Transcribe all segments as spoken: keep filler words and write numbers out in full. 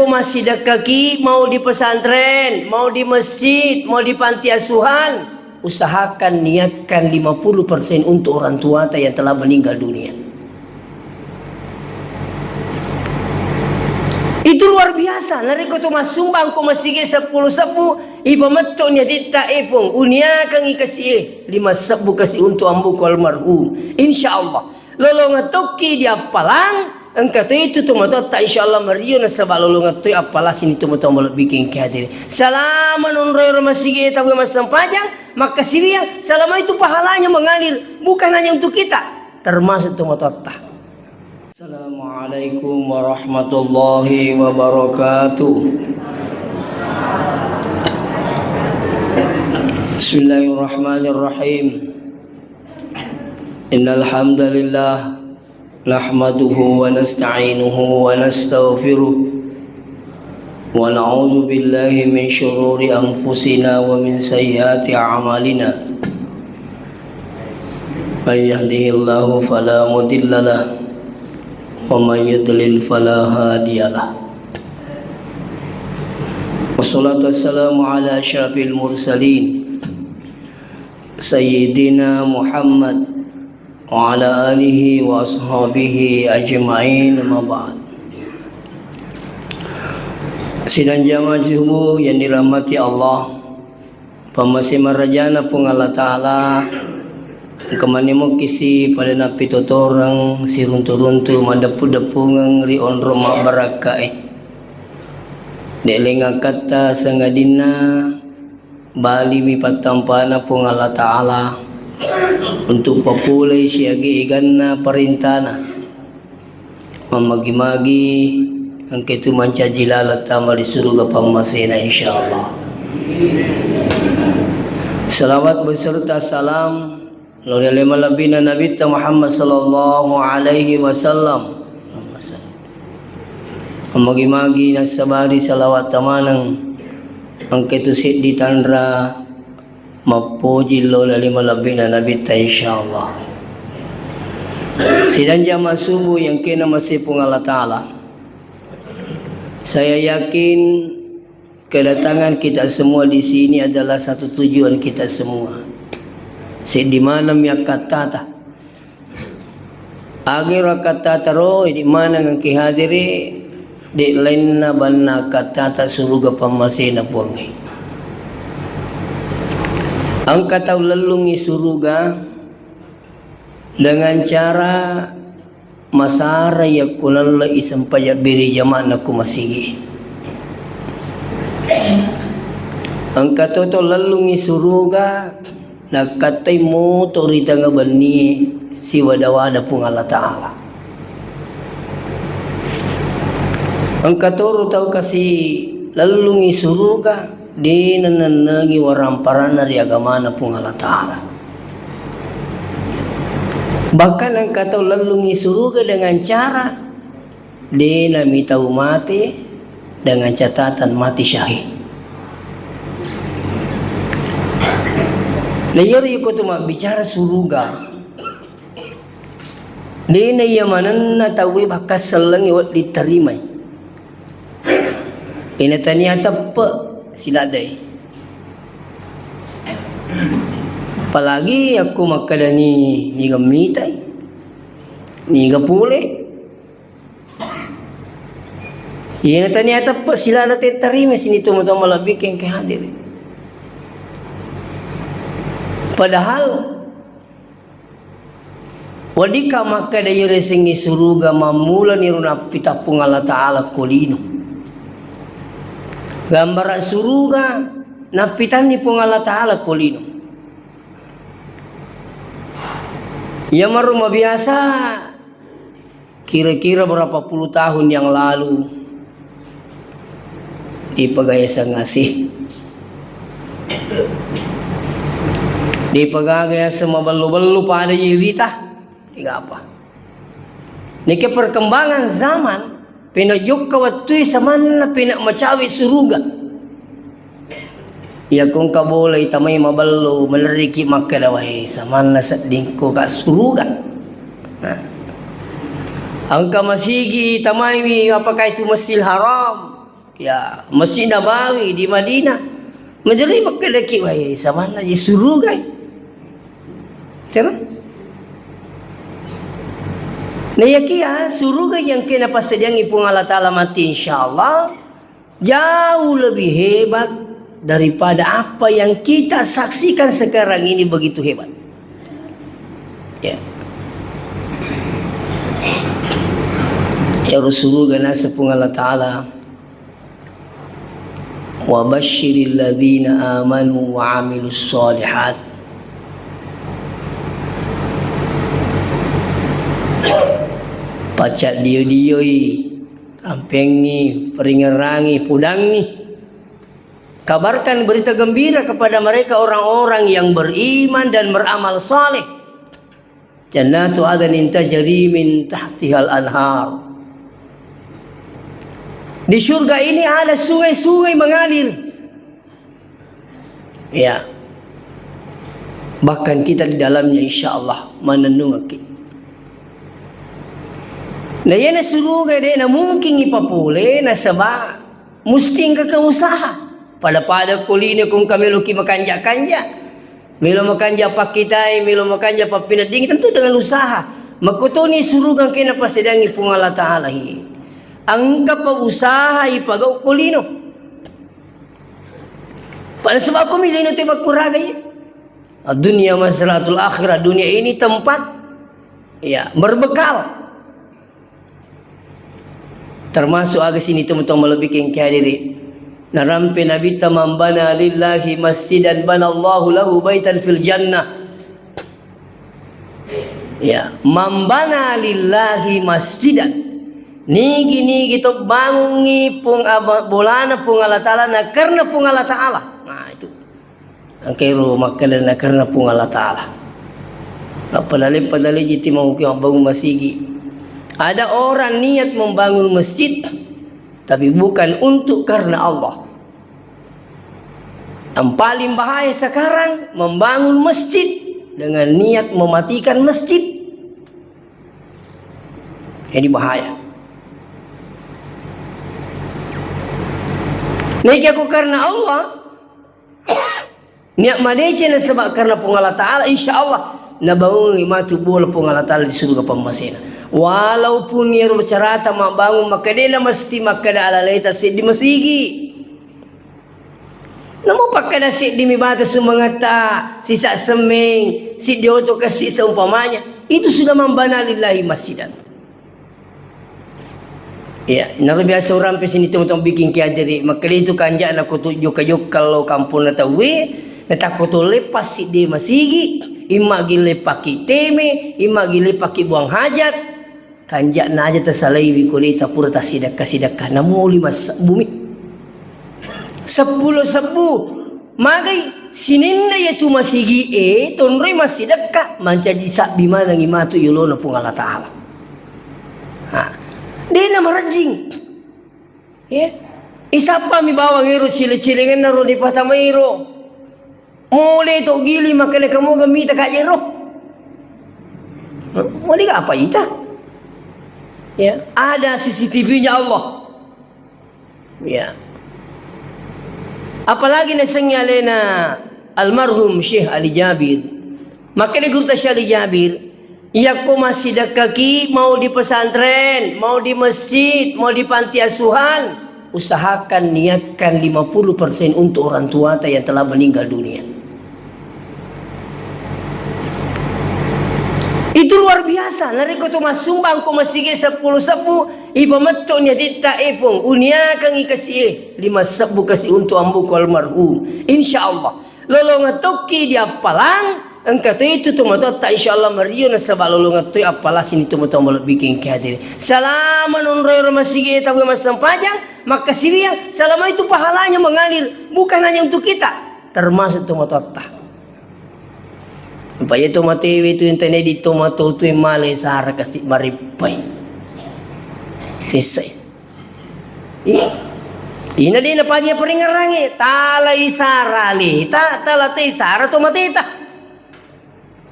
Ko massidekka ki, mau di pesantren, mau di masjid, mau di panti asuhan, usahakan niatkan lima puluh persen untuk orang tuata yang telah meninggal dunia. Itu luar biasa. Narekko to massumbang ko masigi seppulo sebbu, ipametto ni atitta, "Eh, Pung, uniakangi kasi, eh, lima sebbu kasi untuk amboku almarhum." Insya Allah. Lolongeng tokki diappalang, engka to itu tomatoatta, insya Allah mario nasaba lolongeng toi appalasini tomatoa malebbi engka hadiri. Selama nonroi ro masigi, tauwe massempajang, makkasiwiang, selama itu pahalanya mengalir, bukan hanya untuk kita, termasuk tomatoatta. Assalamualaikum warahmatullahi wabarakatuh. Bismillahirrahmanirrahim. Innal hamdalillah, nahmaduhu wa nasta'inuhu wa nastaghfiruh, wa na'udzu billahi min syururi anfusina wa min sayyiati a'malina. Man yahdihillahu fala mudilla lah, wa man yudlil fala hadiya lah. Wassalatu wassalamu ala asyrafil mursalin, Sayyidina Muhammad wa ala alihi wa ashabihi ajma'in, amma ba'd. Sidang jamaah subuh yang dirahmati Allah, pammasé marajana Puang Allah Ta'ala, engka manimukisi pada nappitotoreng siruntu-runtu maddeppu-deppungeng ri onrong mabbarakkaé. Dé' laing akkatta sangadinna baliwi pattampana Puang Allah Ta'ala untuk papolei siaga-eganna parentana. Mammagi-magi engka tu mancaji laleng tama ri suruga pammasena, insyaallah. Salawat beserta salam lao ri ale malebbina Nabitta Muhammad sallallahu alaihi wasallam. Mammagi-magi nassabari salawatta maneng engka tu seddi tanra mappoji lao ri ale malebbina Nabitta, insyaallah. Sidang jamaah subuh yang kena masih Puang Allah Ta'ala. Saya yakin kedatangan kita semua di sini adalah satu tujuan kita semua. Seddi maneng mi akkattata. Aga ero akkattata ro, idi maneng engka hadiri, de' lainna banna akkattata suruga pammasena Puangnge. Engka tau lellungngi suruga dengan cara masara yakko nallei sempajang bere jama'na ko masigi. Engka to tau lellungngi suruga nakkattai moto ri tengnga bennie siwada-wada Puang Allah Ta'ala. Engka toro tau kasi lellungngi suruga de' nanennengi waramparanna ri agamana Puang Allah Ta'ala. Bahkan engka tau lellungngi suruga dengan cara de' namitau mate dengan catatan mati syahid. Na iyaro iko tu mabbicara suruga, de' na iya manenna tauwe bakka sellengngi wedding tarimai. Ina tania teppe' siladdai. Apalagi yakko makkedani niga mitai, niga pole. Iyana tania teppe' silana tettarima sini tomatoa malebbi engka hadiri. Padahal weddikka makkeda iyaro yasengnge suruga mammulani ro nappita Puang Allah Ta'ala ko lino. Gambara suruga nappitanni Puang Allah Ta'ala ko lino. Iyamaro mabiasa kira-kira berapa puluh tahun yang lalu, dipegaya sengasi. Dipegaya semabellu-bellu pada irita. Digapa? Nike perkembangan zaman, pina jokka wettui samanna pina macawe suruga. Iya ko engka bola itamai mabello, malerriki makkeda, "Wai, samanna sedding ko ka suruga." Nah. Engka masigi tamaiwi, apakah itu Masjidil Haram? Ya, Masjid Nabawi di Madinah. Menjadi makkedaki, "Wah, samanna je surugai." Terus? Nah, ya kia, suruga yang kena pasadiangi Puang Allah Ta'ala mati, insya Allah, jauh lebih hebat daripada apa yang kita saksikan sekarang ini begitu hebat. Ya. Ya, suruga nasa Puang Allah Ta'ala. Wa basyiril ladzina amanu wa amilus shalihat. Pacaddio-dioi, rampengi, peringerangi, pudangi. Kabarkan berita gembira kepada mereka orang-orang yang beriman dan beramal saleh. Jannatu adnin tajri min tahtihal anhar. Di surga ini ada sungai-sungai mengalir. Ya. Bahkan kita di dalamnya, insya Allah, manennungaki. Nah, iyana suruga de' na mungkin ipapole, nasaba musti engka usaha. Pada-pada ko lino ko engka meloki makanja-kanja. Melo makanja pakkitai, melo makanja pappineddingi, tentu dengan usaha. Makkotoni suruga engka napasadiangi Puang Allah Ta'ala hi. Engka pa usaha ipagau ko lino. Pada sebab ko mi lino te makkuraga iya. Ad-dunya mazra'atul akhirah, dunia ini tempat, ya, berbekal. Termasuk aga sini teman-teman lebih keng hadiri. Narampe Nabi ta, "Man bana lillahi masjidan banallahu lahu baitan fil jannah." Ya, "Man bana lillahi masjidan." Nigi-nigi to bangungi Puang Aba-, bolana Puang Allah Ta'ala, na karena Puang Allah Ta'ala. Nah, itu. Engkairo makkeda na karena Puang Allah Ta'ala. Apa nalepa naleji ti mau ki mabbangun masigi. Ada orang niat membangun masjid, tapi bukan untuk karena Allah. Yang paling bahaya sekarang membangun masjid dengan niat mematikan masjid. Ini bahaya. Niki aku karena Allah, niat madeceng nasaba karena Puang Allah Ta'ala, insya Allah nabangungi matu bola Puang Allah Ta'ala di surga pammasena. Walaupun iyaro carata mabbangung, makkeda na mesti makkeda alaleta seddi masigi. Namo pakkeda seddi mi bata sumangata, sisa semmeng, seddi oto kasi seumpamanya, itu sudah man bana lillahi masjidan. Ya, naro biasa orang pe sini teman-teman bikin kiajari, makkeda itu kanjana ko tu jokka-jokka lo kampung na tauwe, na takko to lepas seddi masigi, imma gille paki teme, imma gille paki buang hajat. Kanja'na aja tasalaiwi ko de' tapura tassidekka-sidekka, namoli massebbu mi. Seppulo sebbu. Magai sininna iyatu masigi'e tonroi massidekka, mancaji sabbi manengngi matu yolona Puang Allah Ta'ala. Ha. De'na marejjing. Iya. Isappa mi bawang ero cile-cilengenna ro dipatamairo. Mole to gili makkeda kamoga mita kajero. Mole ga apa ita? Ya, ada C C T V-nya Allah. Ya. Apalagi nasengngi alena almarhum Syekh Ali Jabir. Makkeda gurutta Syekh Ali Jabir, iyakko massidekkaki mau di pesantren, mau di masjid, mau di panti asuhan, usahakan niatkan lima puluh persen untuk orang tuata yang telah meninggal dunia. Itu luar biasa. Narekko tu massumbang ko masigi seppulo sebbu, ipametto ni atitta, "Eh, Puang, uniakangi kasi, eh, lima sebbu kasi untuk amboku almarhum." Insya Allah. Lolongeng tokki diappalang, engka to itu tomatoatta, insya Allah mario nasaba lolongeng toi appalasini tomatoa malebbi kengke hadiri. Salama nonroi ro masigi tauwe massempajang, makkasiwiang, salama itu pahalanya mengalir, bukan hanya untuk kita, termasuk tomatoatta. Apa iya tomatewe tu yang tena di tomato tu yang male sara kasti maripai. Sesai. Iya. Ina de' napaja paringerrangnge, tala isara aleta, tala te isara tomateta.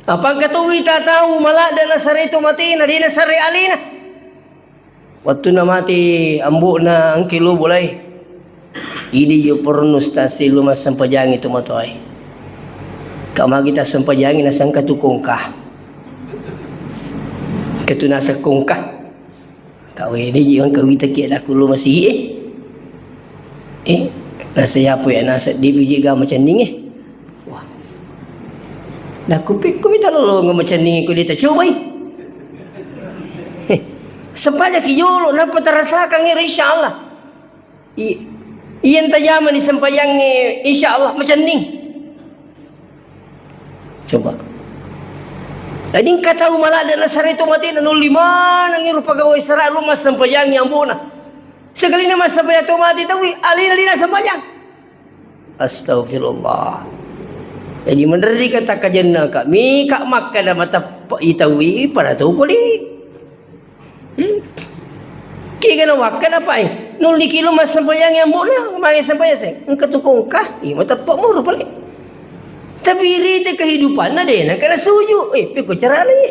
Apa engka to wita tau maladde' nasare tomatena, de' nasare alena. Wettunna mate ambo'na engke lo bolai. Idi jo porno stasi lu massempajangi tu matoai. Ka magi tassempajangi nasangka tu kongka. Ketu naseng kongka. Ka wede ji engka wita ki ada kulo masigi e. Eh, nasa yapo ya nasa di biji ga macenning e. Wah. Nakupikku mita lolongo macenning e ko dita cobai. Heh. Sempaja ki jolo, napa tarasakan ero, insyaallah. I-, iya tajamani sempajangnge, insyaallah macenning. Coba. Jadi engka tau maladde nasare to matena, nolli maneng ero pegawai sara lo massempajangi ambona. Sekalina massempajang to mate taui, alena dina sempajang. Astagfirullah. Jadi menderri kata kajenna kami, ka makkada mateppe i taui pada to kodi. Hmm? Kega na wakkada, Pak, eh? Nulli ki lo massempajang yang bona, magi sempajang se. Engka tu kongka, iya mateppe moro pale. Tapi rite kehidupanna de na kena suju. Eh, peko carana ye.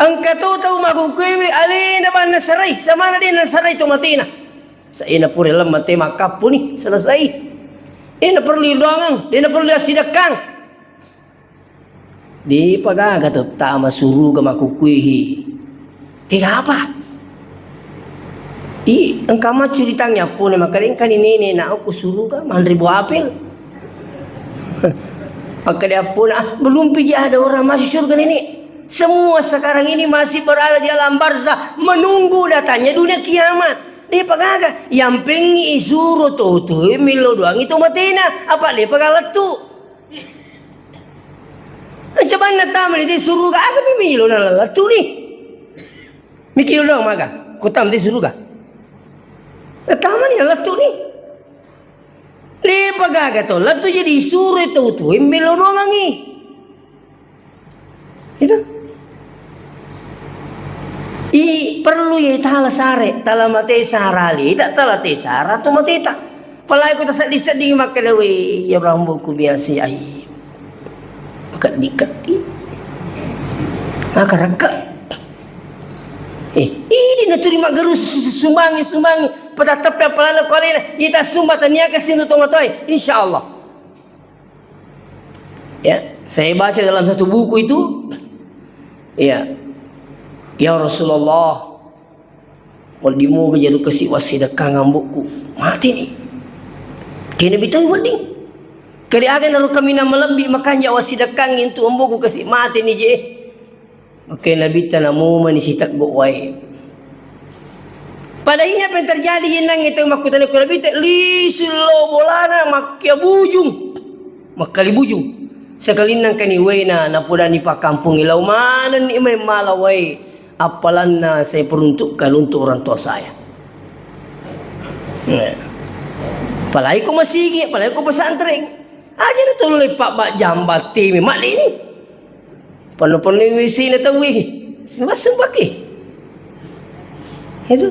Engka to tau makkukkue alena banna sarai, samana de na sarai to matena. Sa ena pura lemma te makkappu ni, selesai. Ena perlu doangang, de na perlu assidekkang. Depa gaga tau tama suruga makkukkuehi. Kegapa? I, engka macuritangngi appone makkeda engkani nene na okko suruga manre buah apel. Makkeda appone, "Ah, belum piji ada orang masuk surga, Nenek. Semua sekarang ini masih berada di alam barzah, menunggu datangnya dunia kiamat." Depa gaga, yampengngi isuro to tue mello doangi to matena, apa depa gaga lettu. Ancamanna tamani te suruga, aga pi milo na lettu ni. Mikir dong maga, ko tamani te suruga. Na tamani na lettu ni. Depa gaga to lettu jadi isuro to tue mello doangi. Itu. I perlu ye tala sare, tala mate sara lita, tala te sara tu mateta. Apalagi ko tasedding-sedding makkeda, "Weh, iya rambuku biasa ai." Makeddi-keddi. Maka rekka. Eh, ini naturi maggeru sumbangi, sumbangi. Patatteppe apalala ko alena, ita sumba tania ke sini to matoi. Insyaallah. Ya, saya baca dalam satu buku itu, ya, "Ya Rasulullah, wedding moga jaru kasi wassidekkang ambokku, mati ni." Kena bitau wedding. Kali aga naro kami na malebbi makanja wassidekkang untuk ambokku kasi mati ni je. Oke, Nabitta namumani siteggo wae. Pada iya apa yang terjadi, yennang itu makkutana ku Nabitta, lisu lao bolana makkia bujung. Makkali bujung. Sekalinna kani wena, napodani pakkampungi lao manenni mai mala wae. Appalanna saya peruntukkan untuk orang tua saya. Nah. Apalagi ko masigi, apalagi ko pesantren. Aja na tolong lepak bak jambat timi, mak ini. Penuh-penuh W C na tauwe. Sembah-sembah ke. Itu.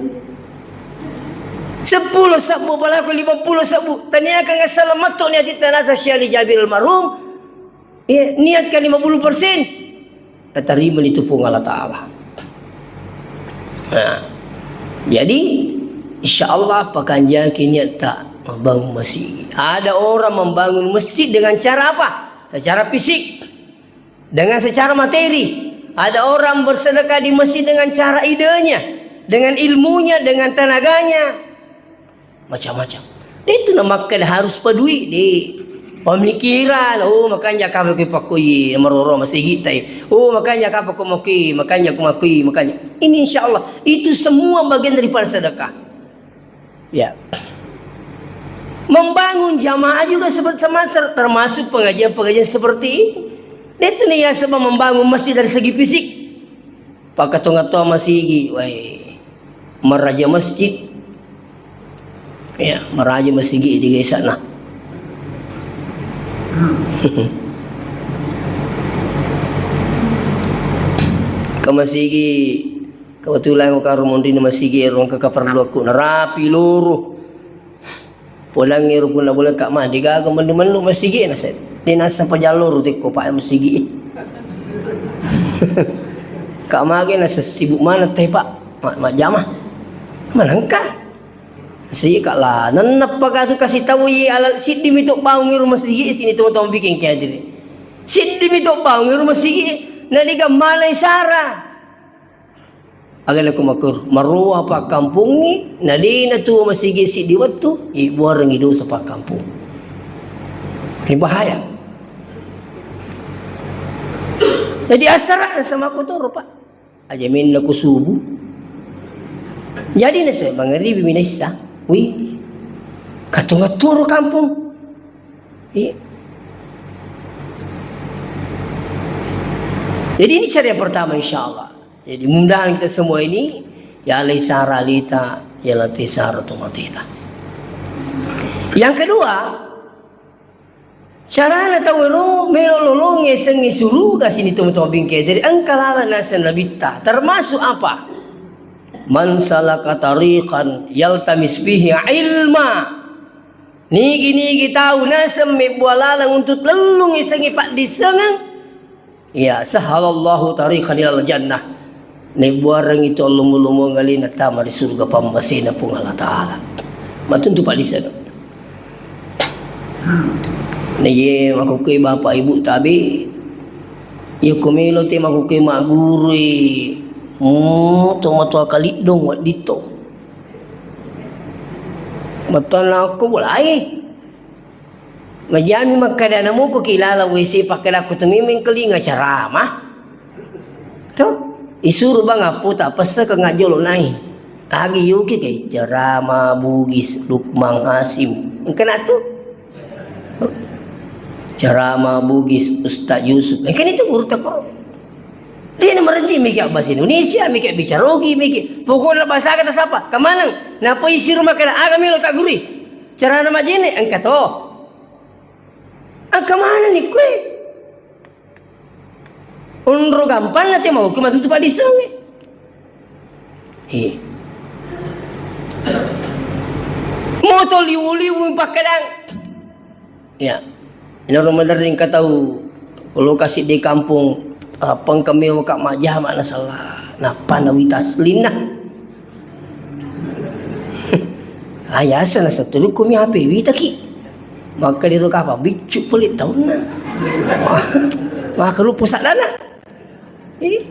Sepuluh sabbu, balaku lima puluh sabbu. Taniakan asal matuk ni ati tanasa syali Jabir almarhum. Iya, niatkan lima puluh persen. Diterima itu Puang Allah Ta'ala. Nah, jadi, insya Allah, pakanjaki niatta membangun masjid. Ada orang membangun masjid dengan cara apa? Secara fisik. Dengan secara materi. Ada orang bersedekah di masjid dengan cara idenya, dengan ilmunya, dengan tenaganya. Macam-macam. De tu na makkeda harus padui, de. Pemikiran, oh, makanja kapang ko pakkoi maroro masigi tai. Oh, makanja kapang ko makkoi, makanja ko makkoi, makanja. Ini insya Allah, itu semua bagian daripada sedekah. Ya. Membangun jamaah juga seperti sama ter-, termasuk pengajian-pengajian seperti ini. De tu na ya sebab membangun masjid dari segi fisik. Pakkatonga-tonga masigi, wae. Maraja masjid. Ya, maraja masigi di desa na. Ke masigi, kebetulan ko karo mondri masigi ero engka keperluanku narapi loro. Podangngi rukunna boleh kak ma, degaga mennu-mennu masigi na se. De nasa pajalloro tekko pak masigi. Kak mage nasa sibuk mana teh pak, ma-, majama. Manengka. Sika la, nennappa katu kasi tau i ala siddi mi to baung ero masigi sini to to bikin kaya diri. Siddi mi to baung ero masigi na diga malai sara. Aga nako makur, maroa pakkampungngi, na dena tu masigi siddi wettu, ibuarengngi dosa pakkampung. Ini bahaya. Jadi asara sama kotoro, Pak. Aja menna ku subuh. Jadi nasa mangaribi minaissa. Wih. Katunga turu kampung. Iya. Jadi ini cara yang pertama, insya Allah. Jadi mudah-mudahan kita semua ini ya alai sara alita, ya alai sara tomatita. Yang kedua, carana tau ero melo lolongi sengi suruga sini tau-tau bingke. Jadi engka laleng naseng nabitta. Termasuk apa? Man salaka tariqan yaltamis fihi ilma. Nigi-nigi tau naseng mebbuang laleng untuk lellung isengi paddissengeng. Iya, sahhalallahu tariqan ilal jannah. Naibbuarengngi to lomo-lomo ngalina tama ri surga pammasena Puang Allah Ta'ala. Matuntu paddissengeng. Naiye makukkue bapak ibu tabe, iya ko melo te makukkue maggurui, mm, to matoa kaliddong wedditto. Mattanna ko bolai. Majami makkeda namuko ki laleng W C pakkeda ko tu memeng kelinga ceramah. To, isuru bang apu ta pessa ke ngajolo nai. Agi yuki ke ceramah Bugis Lukman Hasim. Engkana tu. Ceramah Bugis Ustaz Yusuf. Engkana itu guru takoro. Dia ini merenci mikir bahasa Indonesia, mikir bicara Ogi, mikir. Pokoknya bahasa kata siapa? Kemana? Napa isi rumah kena? Aga melo tak gurui. Carana majene engka to. Engka manenni kue. Onro gampanna te mau ke matuntu paddissengnge. Iya. Moto liwu-liwu pakkedang. Ya. Ina Ramadan ringka tau lokasi di kampung, apang kami ka majama na salah. Napa na wita selina. Ayasa na satu rukumi ape wita ki. Maka di ruka apa biccu pole taunna. Maka lupu sadana. Ih,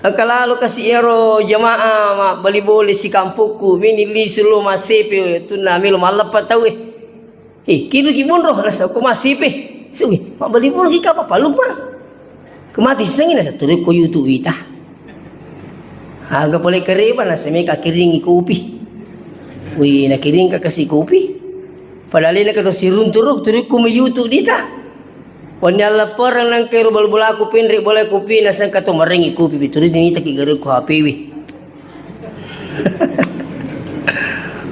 engka lalo kasi iyaro jamaah mabbali bola si kampokku, mini lisu lo massepe, tunna melo malleppa tau e. Eh, kidu ki monro, rasa ko massepe. Sugi, mabbali bola ki kapa palupang. Kemati sengi nasa turu ko YouTube wita. Aga pole kareba nasa meka kiringi kopi. Wi, nakiring ka kasi kopi. Padahal ini kata sirunturuk turu ko mi YouTube dita. Wenni alleppereng nangka ero bal-, bolaku penre bolai kopi nasengka to marengi kopi pituri nitaki gareng ko H P wi.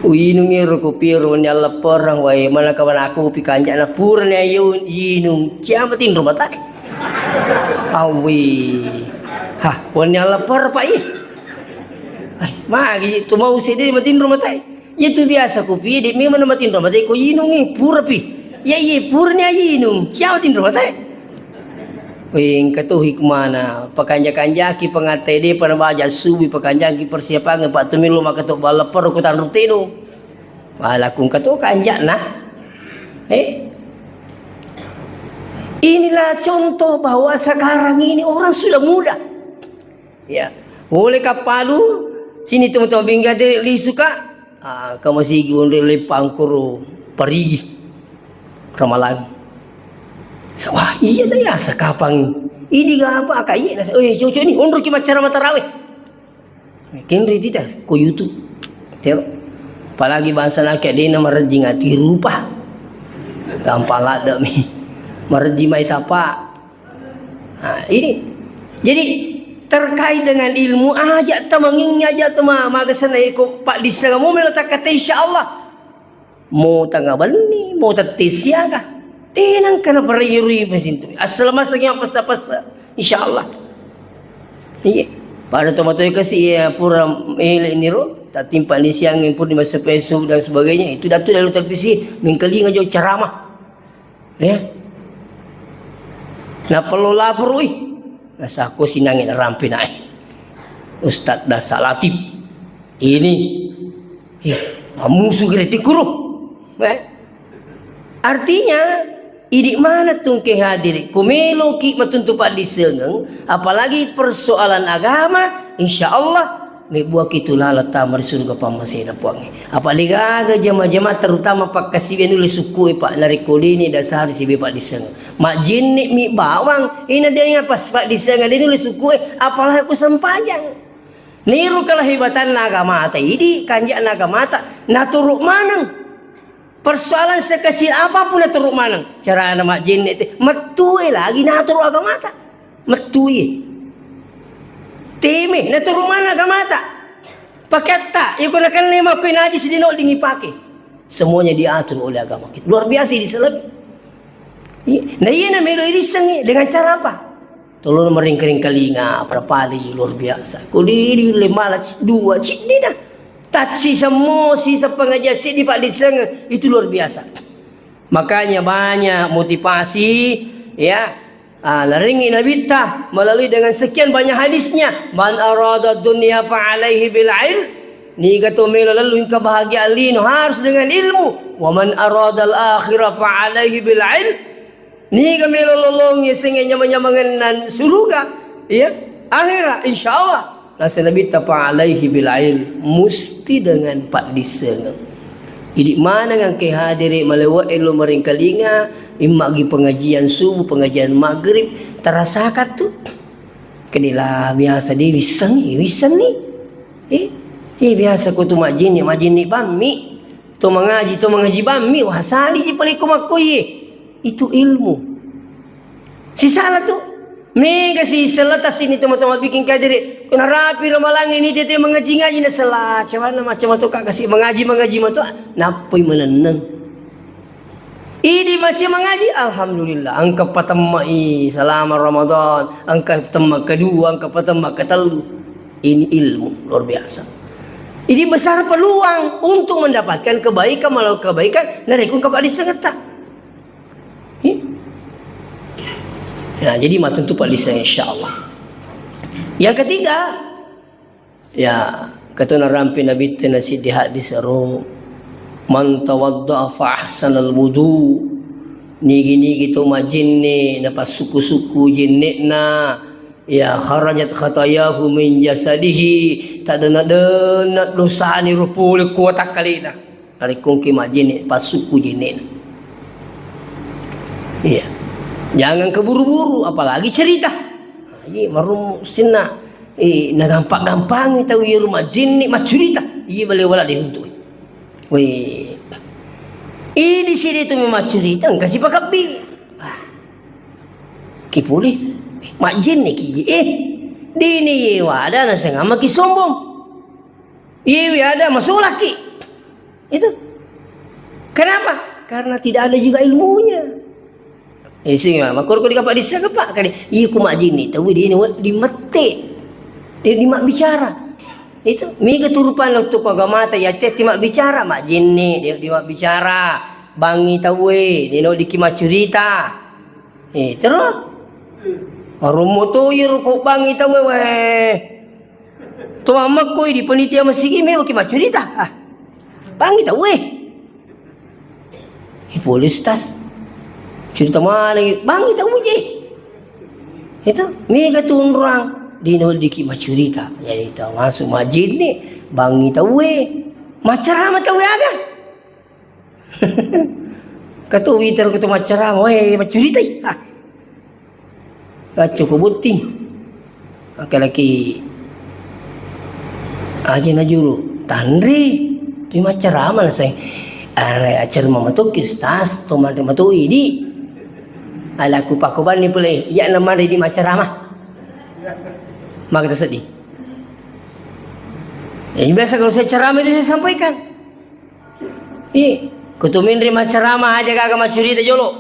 Uinung ero kopi ero wenni alleppereng wae mana kawan aku kopi kanjana purani ayo inung ciama tinro mata. Awi. Hah, wenni alleppereng Pak i. Ai, magi tu mau sede matinro mata. Iya tu biasa kopi, de memang na matinro mate ko inungi, purapi. Iya, iya, purani aja inung. Siapa tinro mate? Weh, engka tu hikmana. Pakanja-kanjaki pangatte de pada baja subuh, pakanjaki persiapan, Pak Tumilo maka to balla perro ko tanru tenu. Walaku engka tu kanjana. Eh? Inilah contoh bahwa sekarang ini orang sudah mudah. Ya. Boleh kappalu, sini teman-teman bingga de lisuka. Ah, kamasigi onre le pangkuru parigi. Ramalang. Sa-, wah, iya dah ya, sakapang. Ini ga apa, aka iya, nasa, eh, cocok ini, onro ki maccara matarawih. Kenri tita, ko YouTube. Tero. Apalagi bangsa nake dena marejing ati rupa. Gampang ladde mi. Marejing mai sapa. Nah, ini. Jadi, terkait dengan ilmu, aja tamangingi, aja tama-, magasana iko Pak Dissa kamu melo takate, insya Allah. Mo tanga benni, mo tette siaga. Eh, nangka na parerui pasintu. Asal masa yang pesa-pesa, insya Allah. Iya. Pada tomatoi kasi ya pura ele niro, tatimpa ni siang pun di masa pesu dan sebagainya. Itu datu dalam televisi, mengkalinga jo ceramah. Ya. Nappa lo lapor, wih. Nasako sinangi narampe nae. Ustaz Dasa Latif. Ini. Ih, Musu gere tikuru. Eh? Artinya, idi mana tungke hadiri. Ku meloki matuntu paddisengeng, apalagi persoalan agama, insya Allah, mebbuaki tu laleng tama ri surga pammasena Puangnge. Apa degaga jama-jama, terutama pakkasiwiang nulle sukkue, Pak, narekko deni dasar sibe paddisengeng. Majjenne mi bawang, ina dena pas paddisengeng deni nulle sukkue, apalagi ku sempajang. Niru kalahebatanna agamata idi, kanja'na agamata, naturu maneng. Persoalan sekecil apapun naturu maneng. Carana majjenne te, mettue lagi naturu agamata. Mettue. Teme, naturu maneng agamata. Paketta, iko nakenna makkoi najis dino dingipake. Semuanya diatur oleh agama kita. Luar biasa idi seleng. Iya. Nah, iya na melo irissengngi dengan cara apa? Tolong meringkering kalinga, pada pale luar biasa. Kau diri le mala ci-, dua ciddina. Tacci semua si sepengajian siddi paddissengeng, itu luar biasa. Makanya banyak motivasi, ya. Ah, laringi Nabitta melalui dengan sekian banyak hadisnya, "Man arada dunya fa alaihi bil ilm." Niga to melo lellung kebahagiaan lino harus dengan ilmu. "Wa man aradal akhirah fa alaihi bil ilm." Niga melo lolongi sengnge nyamang-nyamangenna suruga, iya, akhera, insya Allah. Nasa Nabitta, "Fa alaihi bil ilm," musti dengan paddissengeng. Idi maneng engke hadere malewe elo maringkalinga, immagi pengajian subuh, pengajian maghrib, terasakang tu. Kedila biasa di wissengi, wissenni. Eh, eh, biasa ko tu majjinni, majjinni bammi. To mangaji, to mangaji bammi, wah, saliji pale ko makkoye. Itu ilmu. Sisala tu. Mega si sella tassini toma-toma bikin kajere. Kena rapi ramalangi ni tete mangaji-ngaji na sella. Cawana macam tu kak kasi mangaji-mangaji matu. Napoi meneneng. Idi mace mangaji, alhamdulillah. Engka patemmai selama Ramadan, engka temma kedua, engka patemma ketellu. Ini ilmu luar biasa. Ini besar peluang untuk mendapatkan kebaikan, melakukan kebaikan, narekko engka paddissengetta. Iya. Ya, jadi matuntu paddisseng, insya Allah. Yang ketiga, ya, katona rampe Nabitte na siddi hadis ro, "Man tawadda'a fa ahsanal wudu." Nigi-nigi to majenne, napassukku-sukku jenne'na, ya, kharajat khatayahu min jasadihi, tadenna-denna dosani ro pole ko watakkalena. Narekko engki majjenne, passukku jenne'na. Iya. Jangan keburu-buru, apalagi cerita. Nah, iya, marummu sinna, eh, nagampa-gampangi tau iyaro majjenne maccurita. Iya, bale wala deh untuk. Weh. Idi sidi tu maccurita, engka sipakabbi. Ah. Ki pole, majjenne ki, eh. Dini ye wada nasengama ki sombong. Iwi ada masulaki. Itu. Kenapa? Karena tidak ada juga ilmunya. Eh, sing, makkoro ko dikapa disseng, Pak, kali, iya ku majjinni tau, dia ini wedding mette. Dia di mabbicara. Itu, mega tu rupanna tu ko agamata, ya, tette mabbicara, majjinni, dia di mabbicara. Bangi tauwe, dia no diki maccurita. Eh, terus? Arummo to iyaro ko bangi tauwe, weh. To mammekko di panitia masigi, mewaki maccurita. Ah. Bangi tauwe. Eh, pole, Ustaz. Cerita mana? Bangi tauwe je. Itu, mega tunrang. Dino diki maccurita. Jadi, termasuk majjinni, bangi tauwe. Maccarama tauwe aga. Katu witer ko tu maccarama, weh, maccuritai. Ah. Lacco ko botting. Makkadaki aja najulu, tanre. Tu maccarama naseng. Are acara mama tu ki, Ustaz, to manre matu idi. Ala ku pakobanni pole, iya na manre di maccarama. Maka tersedih. Ya, biasa kalau saya ceramah itu saya sampaikan. Ih, ko tu menre maccarama aja gaga maccurita jolo.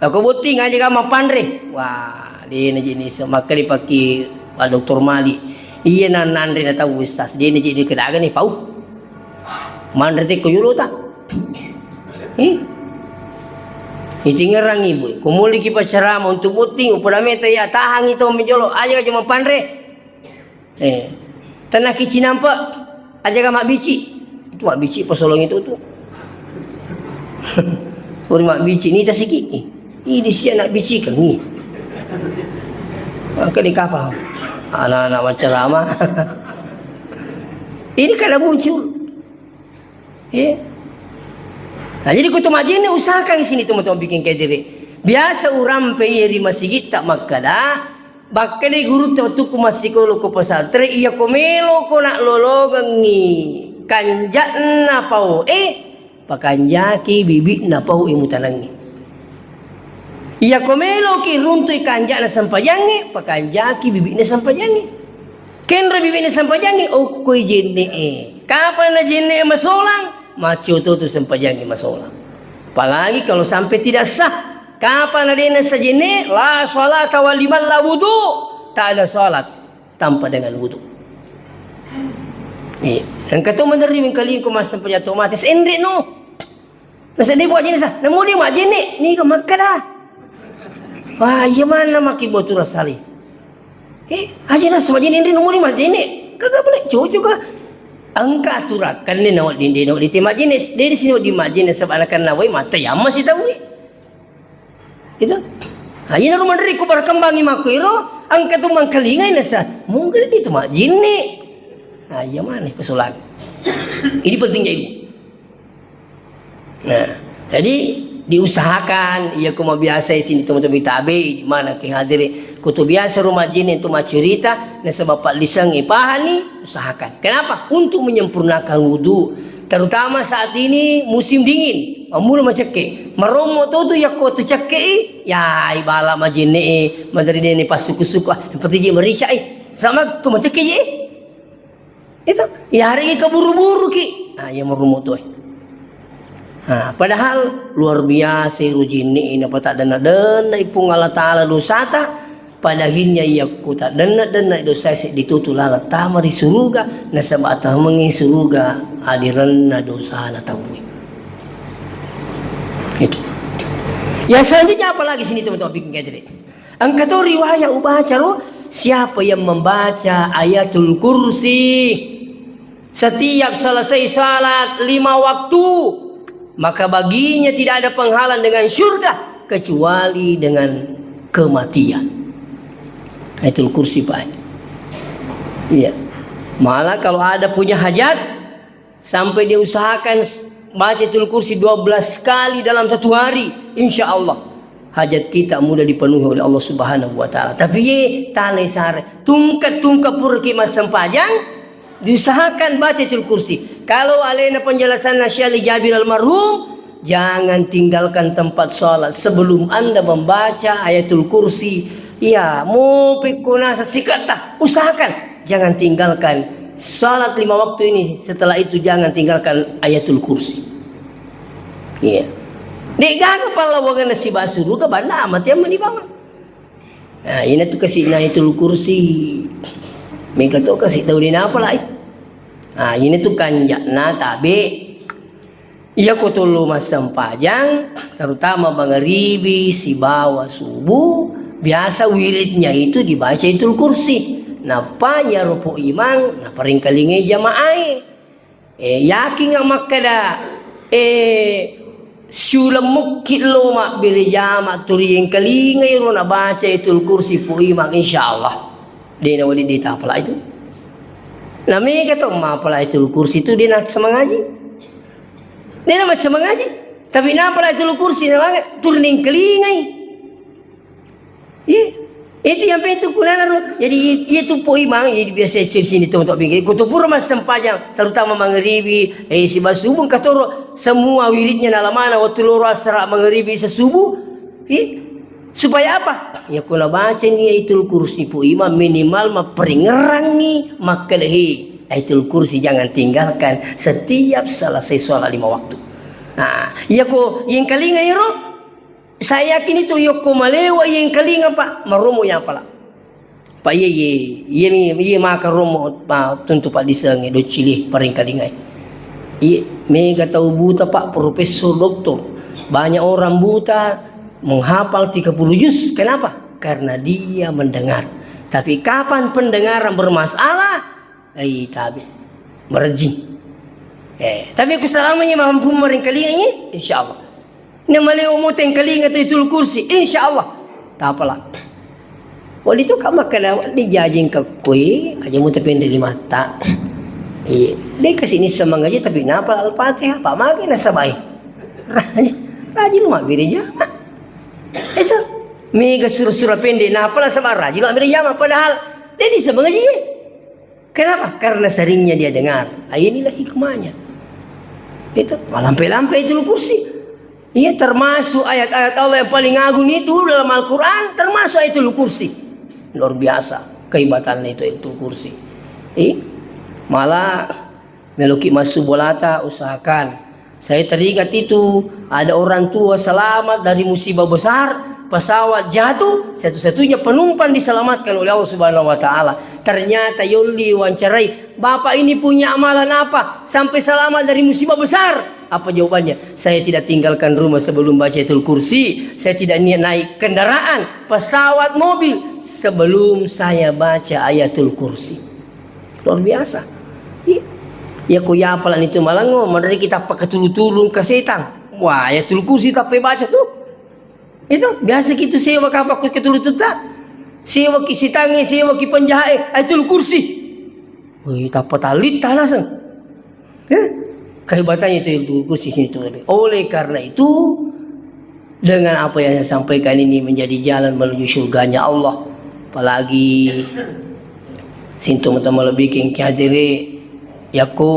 Ako botting aja gaga mappanre. Wah, dena jenis maka dipake Pak Doktor Mali. Iya na nanre na tau, Ustaz. Dena jadi kedaga nih pau. Manre teko jolo ta. Ih. Itingerang ibu. Ko muliki paccarama untuk botting, upada meta ya tahangi to menjolo. Aja gaga mappanre. Eh, tenaki cinampe, aja ga mabbici. Mabbici pasolongi tu tu. Puri mabbici ni tasiki. Ini sia nak bici kengi. Maka di kapal. Anak-anak macam lama. Ini kada muncul. Ya. Nah, jadi kutu majini usahakan sini teman-teman bikin kayak diri. Biasa urampe iya ri masigi tak makkada, Bakkedai gurutta wettukku massikolo ko pesantren, iya ko melo ko nak lolongengngi kanja'na pau e, pakanjaki bibi'na pau e mutanengngi. Iya ko melo ki runtui kanja'na sempajangnge, pakanjaki bibi'na sempajangnge. Kenro bibi'na sempajangnge, oh koi jenne e. Kapan na jenne e masolang? Maccio to tu sempajangnge masolang. Apalagi kalau sampai tidak sah. Kapan adena sajenne, la salata wa liman la wudu. Tak ada salat tanpa dengan wudu. Iya. Engka to menerri mengkalinko massempajang to mate, senre no. Nasenre buat jenis ah. Namu dia mak jenne, ni ke makkada. Wah, iya mana maki buat turasali. Eh, aja na semajini nri numuri majini. Kagak boleh cucu ka. Engka aturakan ni nawa dindi nawa di majini. Dari sini di majini sebab anak nawai mata ya masih tahu. Itu. Aja na rumah dari ku berkembang imaku iro. Engka tu mangkalingai nasa. Mungkin di tu majini. Aja mana pesulang. Ini pentingnya ibu. Nah, jadi diusahakan, iya ko mabiasa sini teman-teman tabe, di mana ki hadiri, kutu biasa rumah jin itu macurita, nasaba Pak Lisang ipahani, usahakan. Kenapa? Untuk menyempurnakan wudu. Terutama saat ini musim dingin, mamula macekke. Maromo to tu yakko tu cekke i, ya ibala majinne e, madari dene pasuku-suku, ah, yang penting je merica e. Sama tu macekke je. Itu, ya hari ini keburu-buru ki. Ah, ya merumu tu. Ah, padahal luar biasa rujinni ini apa tak dena-dena ipung Allah Ta'ala dosata. Padahinnya iya ku tak dena-dena dosa se ditutu lala tama di suruga. Nasaba atau mengi suruga adirenna dosana tahu. Itu. Ya selanjutnya apa lagi sini teman-teman bikin kayak tadi? Engka to riwayat ubaca ro, siapa yang membaca Ayatul Kursi setiap selesai salat lima waktu, maka baginya tidak ada penghalang dengan syurga kecuali dengan kematian. Ayatul Kursi, Pak. Iya. Malah kalau ada punya hajat, sampai dia usahakan s-, baca Ayatul Kursi dua belas kali dalam satu hari, insya Allah hajat kita mudah dipenuhi oleh Allah Subhanahu wa Ta'ala. Tapi ye, tale sare, tungkat-tungkat pura ki massempajang, diusahakan baca Ayatul Kursi. Kalau alena penjelasan Syekh Ali Jabir almarhum, jangan tinggalkan tempat sholat sebelum Anda membaca Ayatul Kursi. Ya, mau pikuna sesikata, usahakan. Jangan tinggalkan salat lima waktu ini, setelah itu jangan tinggalkan Ayatul Kursi. Iya. De'gaga pallawangenna sibawa suruga, banna amatiang mani bawang. Nah, ina tu kasi Ayatul Kursi. Mega to kasi tau de napalai. Nah, ina tu kanja'na tabe. Iya ko tollo massempajang, terutama mangaribi sibawa subuh, biasa wiridnya itu dibaca Ayatul Kursi. Nappa iyaro po imang naparingkalingai jamaae. Eh, yakinga makkeda, eh, siuleng mukki lo mabbere jama turi engkalingai ro nabaca Ayatul Kursi po imang, insya Allah. De nawali de tapala itu. Namega to mapala Ayatul Kursi itu de nasemangaji. Dena macca mangaji. Tapi napala Ayatul Kursi na manga turning kelingai. Iya. Itu yang penting kunana ro. Jadi itu po imang, jadi biasa cek sini teman-teman. Kutu pura massempajang, terutama mangaribi, eh, sibawa subuh katoro semua wiridnya nalamana waktu loro asara mangaribi sesubuh. Iya. Supaya apa? Ya, ko nabacani Ayatul Kursi pu imang, minimal mapparingerangngi makkeda, "He, Ayatul Kursi jangan tinggalkan setiap selesai sholat lima waktu." Nah, iya ko yengkalinga iro, saya yakin itu yokko malewa yengkalinga, Pak, maromo ya, Pak. Pak, iye, iye, iye mi, iye maka romo, pa, tuntu Pak disengnge, doccili, paringkalingai. Iye, mega tau buta, Pak, profesor, doktor. Banyak orang buta menghafal tiga puluh juz. Kenapa? Karena dia mendengar. Tapi kapan pendengaran bermasalah, ai, tabe. Merejing. Eh, tapi ku salamanya mampu meringkalingi, insya Allah. Namalewa mutengkalinga tu Ayatul Kursi, insya Allah. Tapala. Wali tu kak makkeda, "Di jajing ka kui, aja muta pendre limatta." Iya, deka sini semangaji tapi napa Al-Fatihah, Pak, mage nasabai. Raji, raji lu mabbere jama. Itu mega sura-sura pendek, napa nasaba raji lu mabbere jama, padahal dia di semangaji. Kenapa? Karena seringnya dia dengar. Ah, inilah hikmahnya. Itu, malampe-lampe Ayatul Kursi. Iya, termasuk ayat-ayat Allah yang paling agung itu dalam Al-Quran, termasuk Ayatul Kursi. Luar biasa kehebatannya itu Ayatul Kursi. Eh, malah meloki masuk bolata, usahakan. Saya teringat itu, ada orang tua selamat dari musibah besar, pesawat jatuh, satu-satunya penumpang diselamatkan oleh Allah Subhanahu wa Ta'ala. Ternyata yolli wawancarai, "Bapak ini punya amalan apa sampai selamat dari musibah besar?" Apa jawabannya? "Saya tidak tinggalkan rumah sebelum baca Ayatul Kursi. Saya tidak niat naik kendaraan, pesawat, mobil sebelum saya baca Ayatul Kursi." Luar biasa. Iya. Ya, ko yapala nitu malango, madari kita pakatulu-tulung ke setang. Wah, Ayatul Kursi tape baca tu. Itu biasa gitu sewa kapakku ketulu tuta. Sewa ki sitange, sewa ki penjahae, Ayatul Kursi. Wih, tapa talitta naseng. Eh? Kehebatannya itu Ayatul Kursi sini tuh. Oleh karena itu, dengan apa yang saya sampaikan ini menjadi jalan menuju surganya Allah. Apalagi sintu mata malebbiking ki hadiri, yako,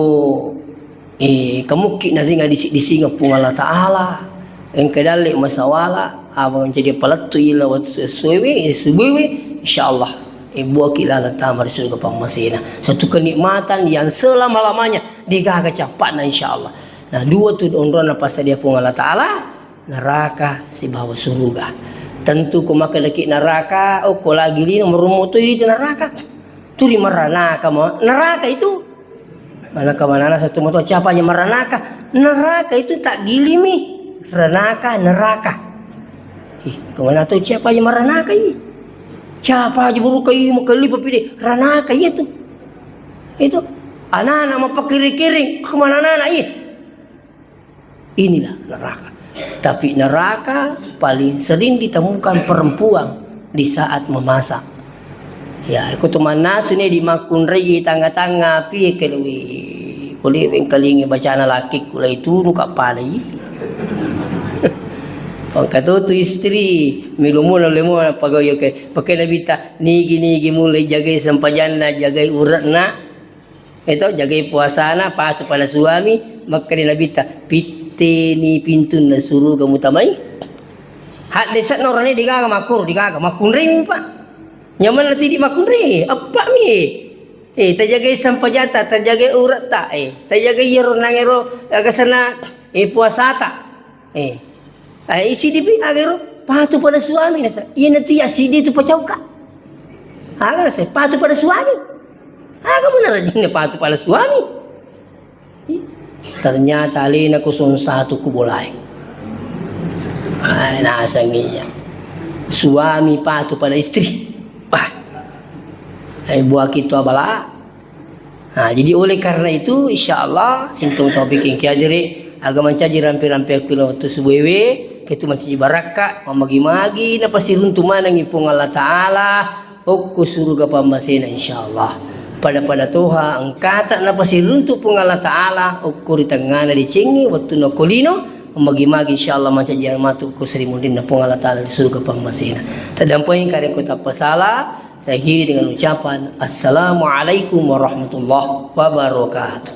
eh, kemukki naringa disi-, disingeng Puang Allah Ta'ala. Engka dalle masawala, apa menjadi palettu ila wat-, suwe-, suwewe, eh, subuwe, insya Allah, eh, buaki laleng tama di surga pammasena. Satu kenikmatan yang selama-lamanya degaga cappa'na, insya Allah. Nah, dua tu onronna passadia Puang Allah Ta'ala, neraka sibawa suruga. Tentu ko makkedaki neraka, oh, ko lagi lino merumutui di neraka. Turi meranaka mo, neraka itu. Mana ke mana satu moto siapa aja meranaka? Neraka itu tak gilimi. Renaka, neraka. Ih, kemana tuh siapa aja meranaka ini? Siapa aja buruka ini mau kelipa pide? Ranaka iya tuh. Itu anak-anak mau pakiring-kiring, kemana anak-anak iya? Inilah neraka. Tapi neraka paling sering ditemukan perempuan di saat memasak. Ya, iko tu mannasu ni di makkunrai tangnga-tangnga api, ke lewi, ko lewi engkalingi bacana laki ku lai tunu ka pada i. Pangkatotu istri, milumuna lemuna pagayo ke, pakai Nabi ta, nigi-nigi mulai jagai sempajanna, jagai uratna. Eto, jagai puasana, patuh pada suami, makkeda Nabitta, "Pitteni pintunna suruga mutamai." Haddese'na orane degaga makkoro, degaga makkunrai mi, Pak. Nyamanna tidi makkunrai, eppa mi. Eh, tajagai sampajata, tajagai uretta, eh, tajagai iyaro nangero, aga sana, eh, puasata. Eh. Ai, sidipi agaro patuh pada suami nasa. Iya natu ya sidi tu pacauka. Aga nasa patuh pada suami. Aga mana rajinnya patuh pada suami? Ih, ternyata alena kosong satu ku bolai. Ai, nasangiya. Suami patuh pada istri. Wah. Ai, buah kitu abala. Nah, jadi oleh karena itu, insya Allah, sintung topik yang kiajari, aga mancaji rampe-rampe aku waktu subuh ewe, ketu mancaji barakka, mamagi-magi, napasiruntu manangi Puang Allah Ta'ala, okko suruga pammasena, insya Allah. Pada-pada toha, engkata napasiruntu Puang Allah Ta'ala, okko ri tengngana decengi, waktu nakolino, mamagi-magi, insya Allah, mancaji matu ko seri munrinna Puang Allah Ta'ala di suruga pammasena. Tadampoi kareko tappa salah, Saya akhiri dengan ucapan, "Assalamualaikum warahmatullahi wabarakatuh."